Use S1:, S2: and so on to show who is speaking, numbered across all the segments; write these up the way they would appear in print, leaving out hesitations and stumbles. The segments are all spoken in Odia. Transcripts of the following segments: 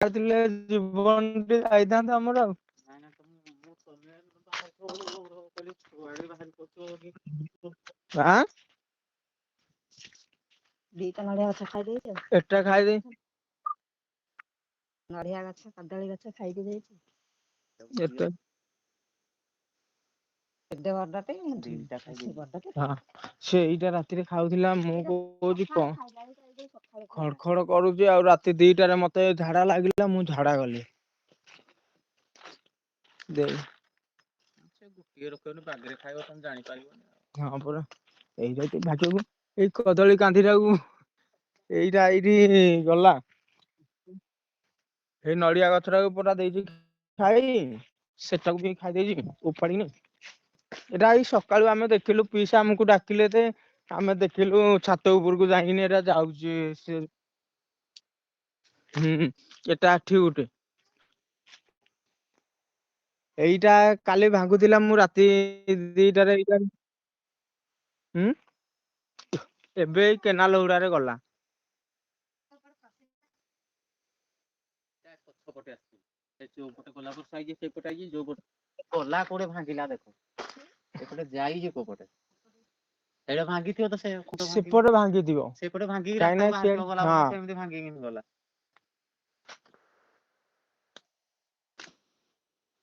S1: ଥିଲେ ଜୀବନ ଟି ଯାଇଥାନ୍ତା ଆମର ଆଉ। ଆଁ
S2: ଦିଟା ନଡିଆ ଗଛ ଖାଇ ଦେଇଛ।
S1: ଏଟା ଖାଇଦେଇ
S2: ନଡିଆ ଗଛ, କଦଳୀ ଗଛ ଖାଇକି ଯାଇଛି।
S1: ଏଟା
S2: ଏଡେ ବଡଟେ ବଡଟେ।
S1: ହଁ, ସେ ଏଇଟା ରାତିରେ ଖାଉଥିଲା, ମୁଁ କହୁଛି
S2: ସକାଳୁ
S1: କଣ
S2: ଖାଇଲା ବେଳକୁ ସକାଳୁ
S1: ଖଡ
S2: ଖାଇଲା।
S1: ଖଡ କରୁଛି, ଆଉ ରାତି 2ଟାରେ ମତେ ଝାଡା ଲାଗିଲା, ମୁଁ ଝାଡା ଗଲି। ଦେଇ
S3: ସେ ଗୋଟିଏ ରଖିବନି, ବାଗରେ ଖାଇବ, ତମେ ଜାଣିପାରିବନି।
S1: ହଁ ପରା, ଏଇଟା ତ ଭାଗ୍ୟକୁ ଏଇ କଦଳୀ କାନ୍ଧିଟାକୁ ଏଇଟା ଏଇଠି ଗଲା। ଏଇ ନଡିଆ ଗଛଟାକୁ ପୁରା ଦେଇଛି ଖାଇ, ସେଟାକୁ ବି ଖାଇ ଦେଇଛି ଉପାଡିନି। ଏଇଟା ଏଇ ସକାଳୁ ଆମେ ଦେଖିଲୁ, ପିଇସା ଆମକୁ ଡାକିଲେ ଯେ ଆମେ ଦେଖିଲୁ ଛାତ ଉପରକୁ ଯାଇକିନି ଏଟା ଯାଉଛି ସେ। ହୁଁ, ଏଟା ଏଠି ଗୋଟେ। ଏଇଟା କାଲି ଭାଙ୍ଗୁଥିଲା, ମୁଁ ରାତି 2ଟାରେ ଏଇଟା। ହୁଁ, ଏବେ ଏଇ କେନାଲ ହୁଡାରେ ଗଲା।
S3: ପଛପଟେ ଆସିଛି, ସେ ଯୋଉ ପଟେ ଗଲା ବର୍ଷା ହେଇଛି ସେଇପଟେ ଆଇଛି, ଯୋଉ ପଟେ ଗଲା କୋଉଟେ ଭାଙ୍ଗିଲା ଦେଖ, ଏପଟେ ଯାଇଛି କୋଉ ପଟେ, ସେଇଟା ଭାଙ୍ଗିଥିବ ତ ସେ ଖୁଣ୍ଟ ଭାଙ୍ଗିବ।
S1: ସେପଟେ ଭାଙ୍ଗିଥିବ।
S3: ସେପଟେ ଭାଙ୍ଗିକି
S1: କାହିଁକି ନା
S3: ରାସ୍ତାକୁ
S1: ସିଏ
S3: ବାହାରିଥିବ ଗଲା
S1: ହଁ
S3: ବର୍ଷ, ସେମିତି ଭାଙ୍ଗିକି ଗଲା।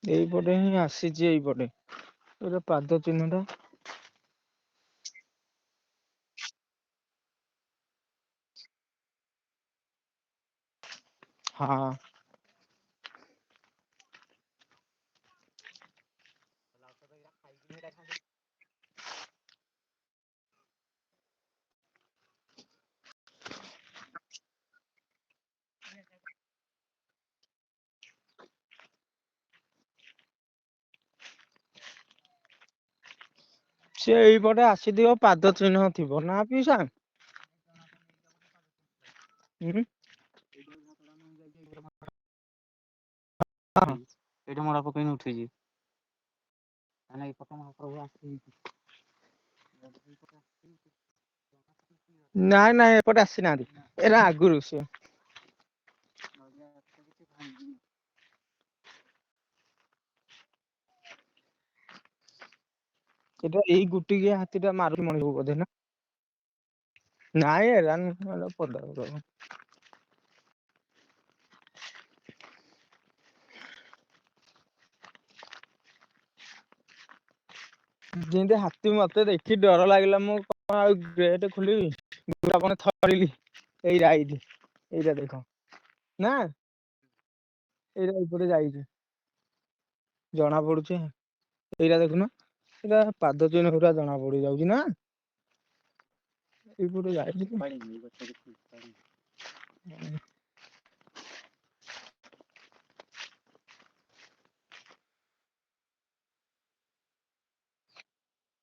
S1: ଏଇପଟେ ହିଁ ଆସିଛି, ଏଇପଟେ ଏଇଟା ପାଦ ଚିହ୍ନ ଟା। ହଁ। ସେ ଏଇପଟେ ଆସିଥିବ, ପାଦ ଚିହ୍ନ ଥିବ ନା ପିଇସା? ହୁଁ। ହଁ।
S3: ଏଇଠି ମଡା ପକେଇନି ଉଠିଛି। ମାନେ ଏଇପଟେ ମହାପ୍ରଭୁ ଆସିଛି।
S1: ନାଇଁ ନାଇଁ, ଏପଟେ ଆସିନାହାନ୍ତି, ଏରା ଆଗରୁ ସିଏ। ଏଟା ଏଇ ଗୋଟିକିଆ ହାତୀ ଟା ମାରୁଛି ମଣିଷକୁ ବୋଧେ ନା? ନାଇଁ, ଏରା ନୁହଁ, ଏରା ପଦାକୁ ସବୁ। ଯେମିତି ହାତୀ ମତେ ଦେଖି ଡର ଲାଗିଲା, ମୁଁ କଣ ଆଉ ଗେଟ ଖୋଲିବି? ଆପଣ ଥରିଲି। ଏଇଟା ଏଇଠି, ଏଇଟା ଦେଖ ନା, ଏଇଟା ଏଇପଟେ ଯାଇଛି, ଜଣା ପଡୁଛି। ଏଇଟା ଦେଖୁନ, ଏଇଟା ପାଦ ଚିହ୍ନ ପୁରା ଜଣା ପଡି ଯାଉଛି ନା ଏଇପଟେ ଯାଇଛି।
S3: ଉପାଡିନି ଗଛ କିଛି ଉପାଡିନି।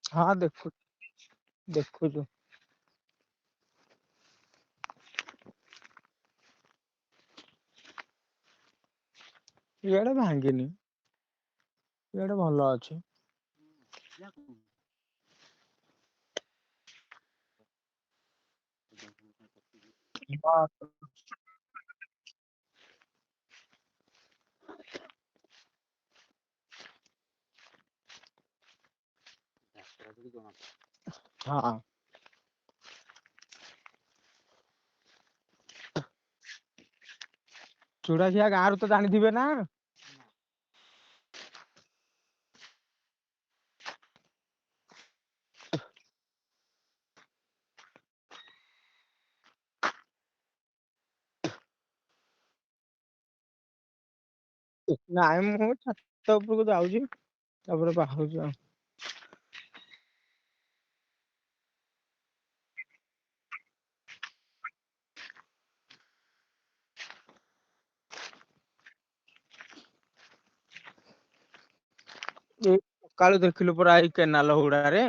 S1: ହଁ, ଦେଖୁ ଦେଖୁଛୁ। ଇଆଡେ ଭାଙ୍ଗିନି, ଇଆଡେ ଭଲ ଅଛି। ହଁ। ହଁ। ଚୁଡାଖିଆ ଗାଁରୁ ତ ଜାଣିଥିବେ ନା? ନାଇଁ, ମୁଁ ଛାତ ଉପରକୁ ଯାଉଛି, ତାପରେ ବାହାରୁଛି ଆଉ। ଏଇ ସକାଳୁ ଦେଖିଲୁ ପୁରା ଏଇ କେନାଲ ହୁଡାରେ।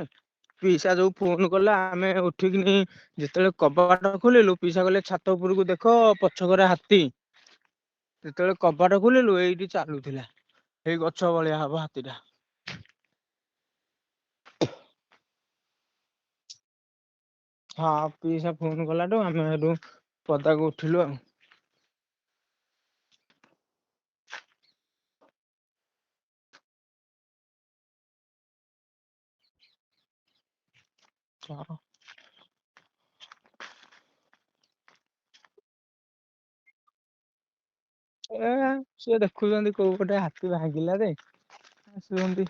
S1: ପିଇସା ଯୋଉ ଫୋନ କଲା, ଆମେ ଉଠିକିନି ଯେତେବେଳେ କବାଟ ଖୋଲିଲୁ, ପିଇସା କହିଲେ ଛାତ ଉପରକୁ ଦେଖ, ପଛକରେ ହାତୀ। ଯେତେବେଳେ କବାଟ ଖୋଲିଲୁ, ଏଇଠି ଚାଲୁଥିଲା, ଏଇ ଗଛ ଭଳିଆ ହବ ହାତୀଟା। ହଁ, ପିଇସା ଫୋନ କଲାଠୁ ଆମେ ହେଠୁ ପଦାକୁ ଉଠିଲୁ ଆଉ। ହଁ। ଏ ସିଏ ଦେଖୁଛନ୍ତି କୋଉ ପଟେ ହାତୀ ଭାଙ୍ଗିଲା ରେ ଆସୁଛନ୍ତି।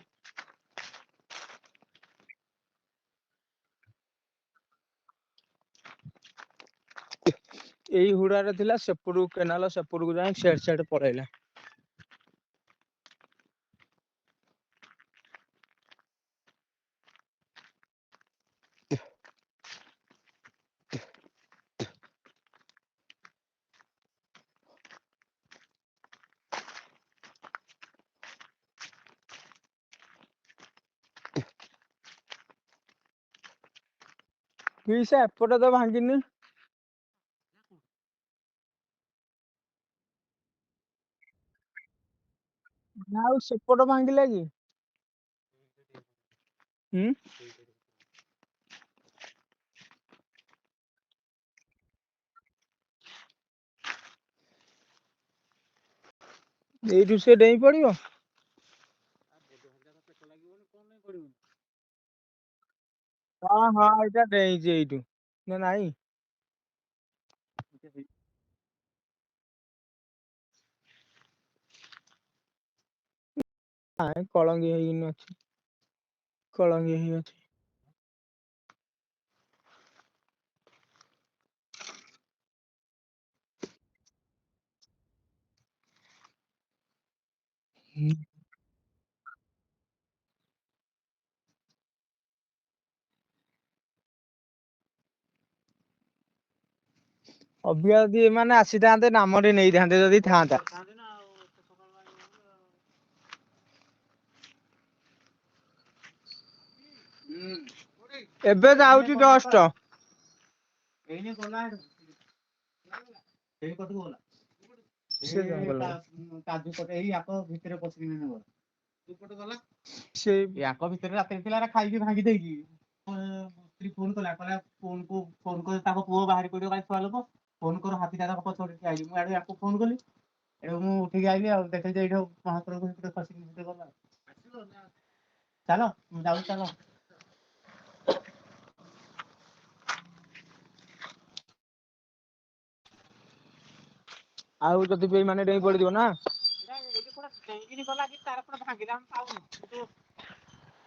S1: ଏଇ ହୁଡାରେ ଥିଲା ସେପଟକୁ କେନାଲ ସେପଟକୁ ଯାଇ ସିଆଡେ ସିଆଡେ ପଳେଇଲା। ପିଇସା ଏପଟେ ତ ଭାଙ୍ଗିନି। ନା ଆଉ ସେପଟ ଭାଙ୍ଗିଲା କି? ହୁଁ। ଏଇଠୁ ସେ ଡେଇଁ ପଡିବ।
S3: ପେଟ ଲାଗିବନି କଣ ପାଇଁ ପଡିବନି?
S1: ହଁ ହଁ, ଏଇଟା ଡେଇଁଛି ଏଇଠୁ ନା ନାଇଁ? ନାଇଁ, କଳଙ୍ଗୀ ହେଇକିନି ଅଛି, କଳଙ୍ଗୀ ହେଇ ଅଛି। ହୁଁ। ଅବିକା ଯଦି ଏମାନେ ଆସିଥାନ୍ତେ ନାମରେ ନେଇଥାନ୍ତେ ଯଦି ଥାନ୍ତା।
S3: କରିଥାନ୍ତେ ନା ଆଉ ଏତେ ସକାଳୁ ଆଇବ ଆଉ। ହୁଁ।
S1: ଏବେ
S3: ଏଇନେ
S1: ଯାଉଛି
S3: ଗଲା ପା
S1: ଜଷ୍ଟ।
S3: ଏଇନେ ଗଲା ଏଠୁ। ସେଇ ପଟକୁ ଗଲା।
S1: ସେ
S3: ଏ
S1: ଜଙ୍ଗଲକୁ
S3: କାଜୁ ପଟେ ଏଇ ୟାକ ଭିତରେ ପଶିକିନା ଗଲା।
S1: ସେ
S3: ୟାଙ୍କ ଭିତରେ ରାତିରେ ଥିଲା ଏରା ଖାଇକି ଭାଙ୍ଗି ଦେଇକି। ସ୍ତ୍ରୀ ଫୋନ କଲା, କହିଲା ଫୋନ କୁ ଫୋନ କର, ତାଙ୍କ ପୁଅ ବାହାରି ପଡିବ କାଲି ଛୁଆ ଲୋକ, ଫୋନ କର ହାତୀଟା ତାଙ୍କ ପଛପଟେ ଠିଆ ହେଇଛି। ମୁଁ ଆଡେ ୟାକୁ ଫୋନ କଲି, ଏଠୁ ମୁଁ ଉଠିକି ଆଇଲି ଆଉ ଦେଖିଲି ଯେ ଏଇଠି ମହାପ୍ରଭୁ ସେପଟେ ଖସିକି ସେପଟେ ଗଲା। ଚାଲ ମୁଁ ଯାଉଛି ଚାଲ।
S1: ଆଉ ଯଦି ବି ଏମାନେ ଡେଇଁ ପଡିଯିବ ନା।
S3: ଏଇଟା ଏଇଠି କୋଉଟା ଡେଇଁକିନି ଗଲା କି ତାର କୋଉଟା ଭାଙ୍ଗିଲା ଆମେ ପାଉନୁ, କିନ୍ତୁ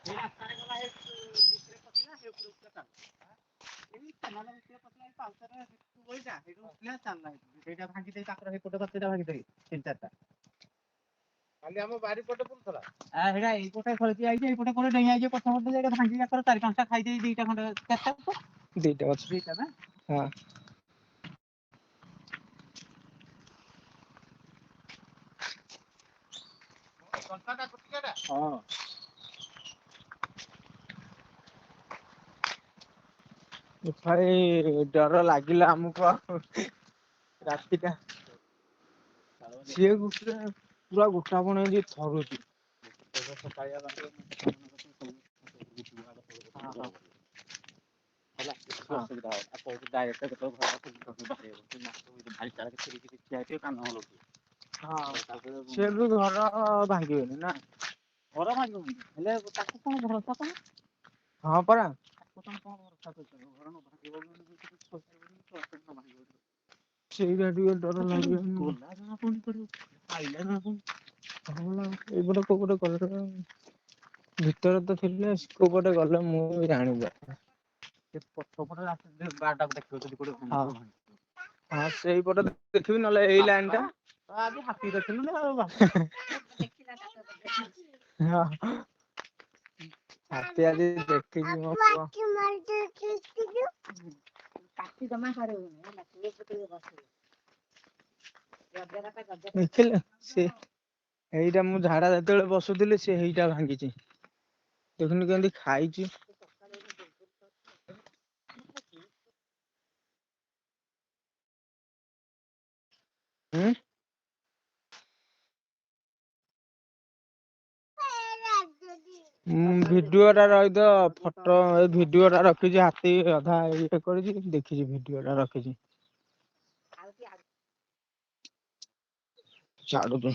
S3: ଏଇ ରାସ୍ତାରେ ଗଲା, ଏ ଭିତରେ ପଶିଲା, ସେ ଉପରକୁ ପୁରା ଚାଲିଲା। ଏଇ କେନାଲ ଭିତରେ ପଶିଲା, ଏଇ ପାଉଚରେ ବଇଟା ସେଇଠୁ ଉଠିଲା ଚାଲିଲା, ସେଇଟା ଭାଙ୍ଗି ଦେଇ ତାଙ୍କର ସେଇପଟ ଗଛଟା ଭାଙ୍ଗି ଦେଇ ତିନି ଚାରିଟା।
S4: କାଲି ଆମ ବାରିପଟେ ବୁଲୁଥିଲା।
S3: ଆ ସେଇଟା ଏଇପଟେ ଖେଳିକି ଯାଇଛି, ଏଇପଟେ କୋଉଠି ଡେଇଁ ଯାଇଛି ପଛ ପଟେ, ସେଇଟା ଭାଙ୍ଗି ତାଙ୍କର ଚାରି ପାଞ୍ଚଟା ଖାଇଦେଇ ଦିଟା ଖଣ୍ଡେ, କେତେ
S1: ଦିଟା ଗଛ।
S3: ଦିଟା ନା।
S1: ହଁ।
S4: କଣ୍ଟାଟା ଗୋଟିକାଟା।
S3: ହଁ।
S1: ଭାଇ ଡର ଲାଗିଲା ଆମକୁ ଆଉ ରାତିଟା। ସିଏ ଗୋଟେ ପୁରା ଗୋଟା ବଣ ଏମିତି ଥରୁଛି। ହଁ ହଁ।
S3: ହେଲା କିଛି
S1: ହଁ
S3: ଅସୁବିଧା ହବ ଆଉ କହୁଛୁ ଡାଇରେକ୍ଟ କେତେବେଳେ ଘର ବାହାରିବ, ଭାଇ ଚାଳକ ଠିଆ ହେଇଥିବ, କାନ ହଲଉଥିବ।
S1: ହଁ।
S3: ତାପରେ
S1: ସିଏ ବି ଘର ଭାଙ୍ଗିବେନି ନା?
S3: ଘର ଭାଙ୍ଗିବନି, ହେଲେ ତାକୁ କଣ ଭରସା ତମେ?
S1: ହଁ ପରା।
S3: ତାକୁ ତମେ କଣ ଭରସା କରିପାରିବ? ଘର ନ ଭାଙ୍ଗିବ ନ ଭାଙ୍ଗିବ।
S1: ସେଇଟା ଟିକେ ଡର ଲାଗିବ।
S3: ଗଲା ଜଣା ପଡୁନି କରିବ, ଆଇଲା ଜଣା ପଡୁନି।
S1: ଏଇପଟେ କୋଉ ପଟେ ଗଲେ, ଭିତରେ ତ ଥିଲେ କୋଉ ପଟେ ଗଲେ ମୁଁ ବି ଜାଣିପାରୁନି।
S3: ସେ ପଛ ପଟେ ବାରଟାକୁ ଦେଖିବ ଯଦି କୋଉଠି
S1: ହଁ
S3: ଭାଙ୍ଗିଥିବ ଭାଙ୍ଗିଥିବ।
S1: ହଁ, ସେଇପଟେ ଦେଖିବି ନହେଲେ ଏଇ ଲାଇନ ଟା।
S3: ବାପା, ଆଜି ହାତୀ ଦେଖିଲୁ ନା ଆଉ ବାପା।
S2: ଦେଖିଲା ତାଙ୍କ ପଟେ।
S1: ହଁ, ହାତୀ ଆଜି ଦେଖିଛି ମୋ ପୁଅ।
S2: ପାଟି ଜମା କରିବୁନି ହେଲା, ଚୁପ୍ ଟିକେ ବସିବୁ। ଗଜରାଟା ଗଜରା।
S1: ଦେଖିଲେ ସେ ଏଇଟା ମୁଁ ଝାଡା ଯେତେବେଳେ ବସୁଥିଲି ସେ ହେଇଟା ଭାଙ୍ଗିଛି, ଦେଖୁନୁ କେମିତି ଖାଇଛି। ହୁଁ। ମୁଁ ଭିଡିଓ ଟା ରହିଥ, ଫଟୋ ଏଇ ଭିଡିଓ ଟା ରଖିଛି, ହାତୀ ଅଧା ଇଏ କରିଛି ଦେଖିଛି, ଭିଡିଓ ଟା ରଖିଛି।
S2: ଆଉ କି
S1: ଛାଡୁଛି।